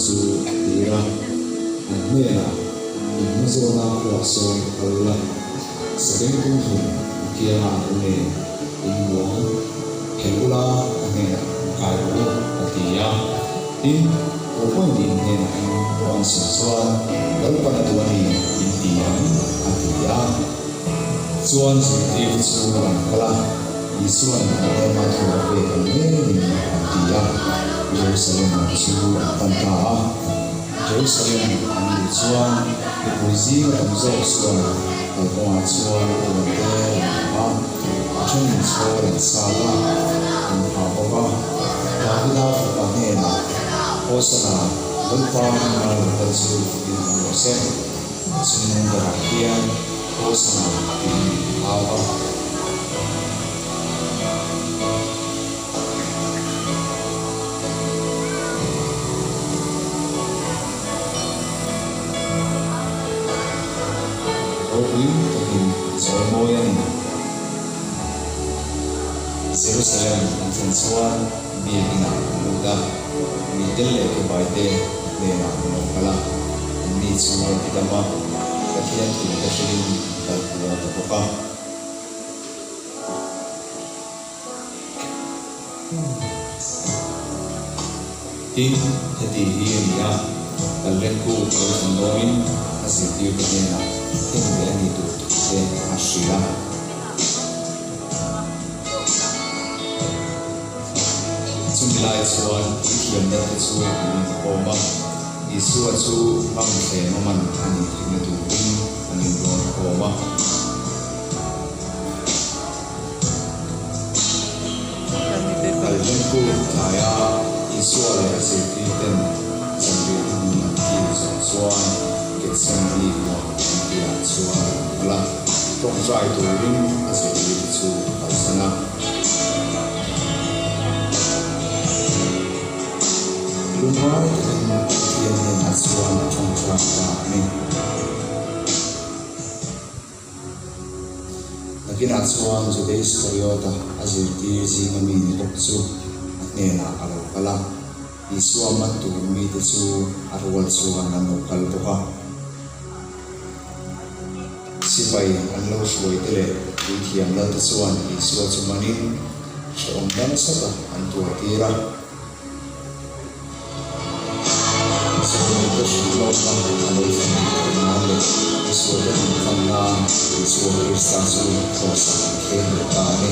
chu a tir a, an hnenah, In hma zawna khuah sawn ka kal la, sabengtung hlum a kianga an awm em? In muang phelh ula ka hnenah in kai rawh u, a ti a. Tin, tupawhin in hnenah eng pawh an sawi chuan, Lalpan a duh a ni, in ti ang, a ti a. Chuan zirtirte chu an kal a, Isua'n an ema thu a pek ang ngeiin an ti a, Jerusalem lam chu an pan ta a. Jerusalem an luh chuan mipui zinga tam zawk chuan kalkawngah chuan puante an phah a, a thenin chhawl an sat a, an phah bawk a. Davida fapa hnenah, Hosana, Lalpa hmanga lo kal chu fakin awm rawh se. A chungnung berah hian Hosana tiin an au a. Ropui takin an chawi mawi a ni. Jerusalem an thlen chuan biakinah an lut a, mitel leh kebaite a hnenah an lo kal a, anni chu a tidam a, Pathian thute hrilhin an kal kual ta bawk a. Tin, heti hi a ni a, Kallenku ka lo thlen dawnin a zirtirte hnenah heng leh a ni tur thute a hrilh a. Chumi lai chuan puithiamna te chu an inkhawm a, Isua chu ngamthlem a man a nih theihna turin an inrawn khawm a. Kalhlenku tlaia Isua leh a zirtirten zanriah hmun an kil zawh chuan Gethsemane huan an piahah chuan an kal a, tawngtai turin a zirtirte chu a kalsan a. Lungngai takin Pathian hnenah chuan a tawngtai ta a ni. Nakinah chuan Juda Iskariota a zirtir zinga mi ni bawk chu a hnenah a lo kal a, Isua man tur mite chu a rual chuan an lo kal bawk a. Sipai an lo hruaite leh puithiam lalte chuan Isua chu manin hrehawm nasa tak an tuartir a. Zawhneite hrilhlawkna a lo thlen theih theih nan leh misualte nun tlang nan Isua Krista chu hlawhsak an thleng leh ta a ni.